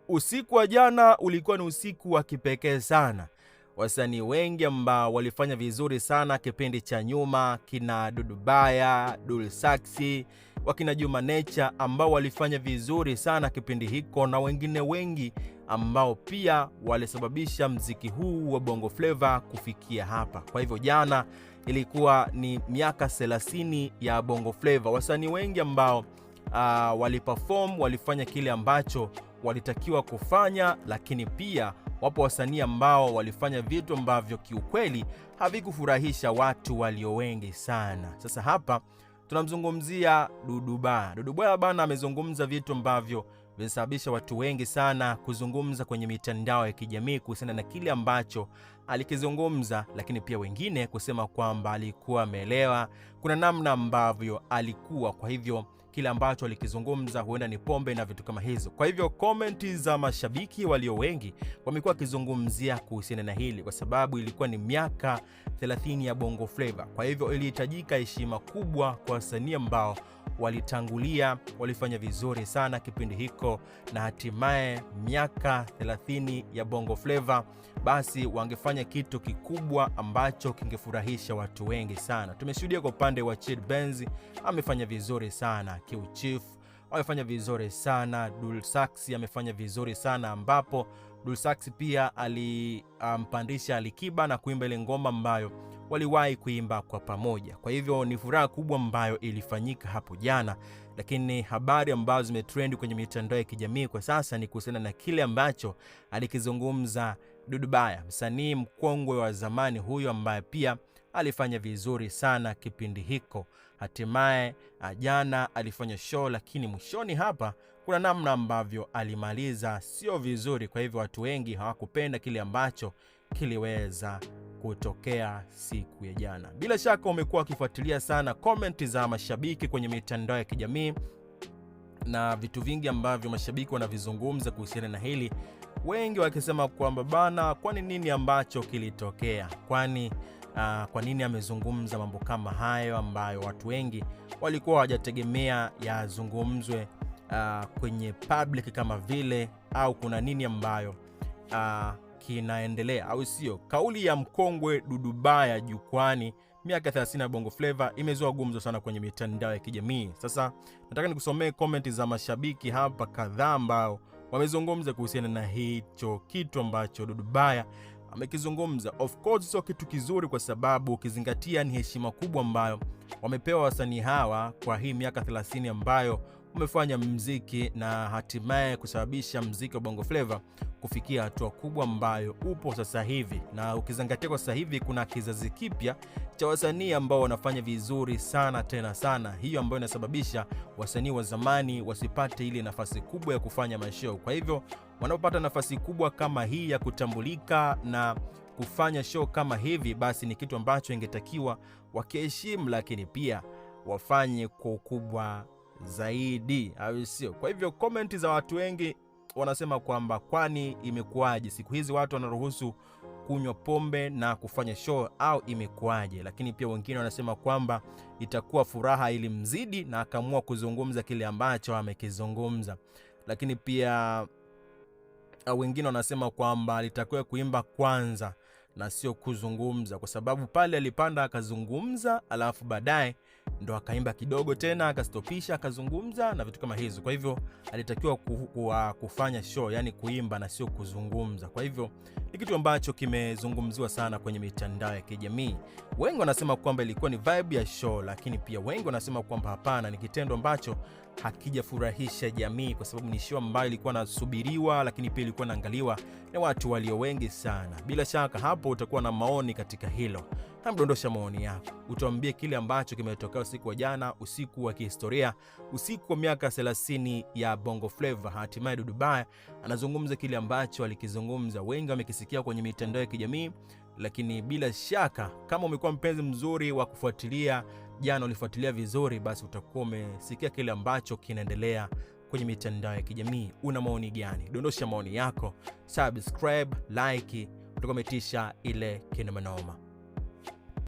Usiku wa jana ulikuwa ni usiku wa kipekee sana. Wasanii wengi ambao walifanya vizuri sana kipindi cha nyuma, kina Dudubaya, Dul Saxi, wakina Juma Nature ambao walifanya vizuri sana kipindi hiko, na wengine wengi ambao pia walisababisha mziki huu wa Bongo Flava kufikia hapa. Kwa hivyo jana ilikuwa ni miaka 30 ya Bongo Flava. Wasanii wengi ambao waliperform walifanya kile ambacho walitakiwa kufanya, lakini pia wapo wasanii ambao walifanya vitu ambavyo kiukweli havikufurahisha watu walio wengi sana. Sasa hapa tunamzungumzia Dudubaya. Dudubaya bana amezungumza vitu ambavyo vimesababisha watu wengi sana kuzungumza kwenye mitandao ya kijamii kuhusiana na kile ambacho alikizungumza, lakini pia wengine kusema kwamba alikuwa ameelewa, kuna namna ambavyo alikuwa, kwa hivyo kile ambacho alikizungumza huenda ni pombe na vitu kama hizo. Kwa hivyo komenti za mashabiki walio wengi wamekuwa wakizungumzia kuhusiana na hili, kwa sababu ilikuwa ni miaka 30 ya Bongo Flava. Kwa hivyo ilihitajika heshima kubwa kwa wasanii ambao walitangulia, walifanya vizuri sana kipindi hiko, na hatimaye miaka 30 ya Bongo Flava, basi wangefanya kitu kikubwa ambacho kingefurahisha watu wengi sana. Tumeshuhudia kwa upande wa Chid Benz amefanya vizuri sana, Q Chief amefanya vizuri sana, Dul Saxi amefanya vizuri sana, ambapo Dul Saxi pia alimpandisha Alikiba na kuimba ile ngoma ambayo waliwahi kuimba kwa pamoja. Kwa hivyo ni furaha kubwa ambayo ilifanyika hapo jana, lakini habari ambazo zimetrend kwenye mitandao ya kijamii kwa sasa ni kuhusiana na kile ambacho alikizungumza Dudubaya, msanii mkongwe wa zamani huyo ambaye pia alifanya vizuri sana kipindi hiko. Hatimaye jana alifanya show, lakini mwishoni hapa kuna namna ambavyo alimaliza sio vizuri. Kwa hivyo watu wengi hawakupenda kile ambacho kiliweza kutokea siku ya jana. Bila shaka umekuwa ukifuatilia sana comment za mashabiki kwenye mitandao ya kijamii na vitu vingi ambavyo mashabiki wanavizungumza kuhusiana na hili, wengi wakisema kwamba bana, kwani nini ambacho kilitokea? Kwani kwa nini amezungumza mambo kama hayo ambayo watu wengi walikuwa hawajategemea yazungumzwe kwenye public kama vile, au kuna nini ambayo kinaendelea, au sio? Kauli ya mkongwe Dudubaya jukwani miaka 30 ya Bongo Flava imezua gumzo sana kwenye mitandao ya kijamii. Sasa nataka nikusomee comment za mashabiki hapa kadhaa ambao wamezungumza kuhusiana na hicho kitu ambacho Dudubaya amekizungumza. Of course sio kitu kizuri, kwa sababu ukizingatia ni heshima kubwa ambayo wamepewa wasanii hawa kwa hii miaka 30 ambayo wamefanya mziki na hatimaye kusababisha mziki wa Bongo Flava kufikia hatua kubwa ambayo upo sasa hivi. Na ukizingatia kwa sasa hivi kuna kizazi kipya cha wasanii ambao wanafanya vizuri sana tena sana, hiyo ambayo inasababisha wasanii wa zamani wasipate ile nafasi kubwa ya kufanya mashow. Kwa hivyo wanapopata nafasi kubwa kama hii ya kutambulika na kufanya show kama hivi, basi ni kitu ambacho ingetakiwa wakiheshimu, lakini pia wafanye kwa ukubwa zaidi, au sio? Kwa hivyo comment za watu wengi wanasema kwamba kwani imekuwaje siku hizi watu wanaruhusu kunywa pombe na kufanya show au imekuwaje? Lakini pia wengine wanasema kwamba itakuwa furaha ilimzidi na akaamua kuzungumza kile ambacho amekizungumza. Lakini pia wengine wanasema kwamba alitakiwa kuimba kwanza na sio kuzungumza, kwa sababu pale alipanda akazungumza, alafu baadaye ndo akaimba kidogo tena akastopisha akazungumza na vitu kama hizo. Kwa hivyo alitakiwa kufanya show, yani kuimba na sio kuzungumza. Kwa hivyo ni kitu ambacho kimezungumziwa sana kwenye mitandao ya kijamii. Wengi wanasema kwamba ilikuwa ni vibe ya show, lakini pia wengi wanasema kwamba hapana, ni kitendo ambacho hakijafurahisha jamii, kwa sababu ni show ambayo ilikuwa nasubiriwa, lakini pia ilikuwa inaangaliwa na watu walio wengi sana. Bila shaka hapo utakuwa na maoni katika hilo. Dondosha maoni yako, utuambie kile ambacho kimetokea usiku wa jana, usiku wa kihistoria, usiku wa miaka 30 ya Bongo Flava. Hatimaye Dudubaya anazungumza kile ambacho alikizungumza, wengi wamekisikia kwenye mitandao ya kijamii, lakini bila shaka kama umekuwa mpenzi mzuri wa kufuatilia jana, ulifuatilia vizuri, basi utakuwa umesikia kile ambacho kinaendelea kwenye mitandao ya kijamii. Una maoni gani? Dondosha maoni yako, subscribe, like, utakuwa umetisha ile kinomanoma.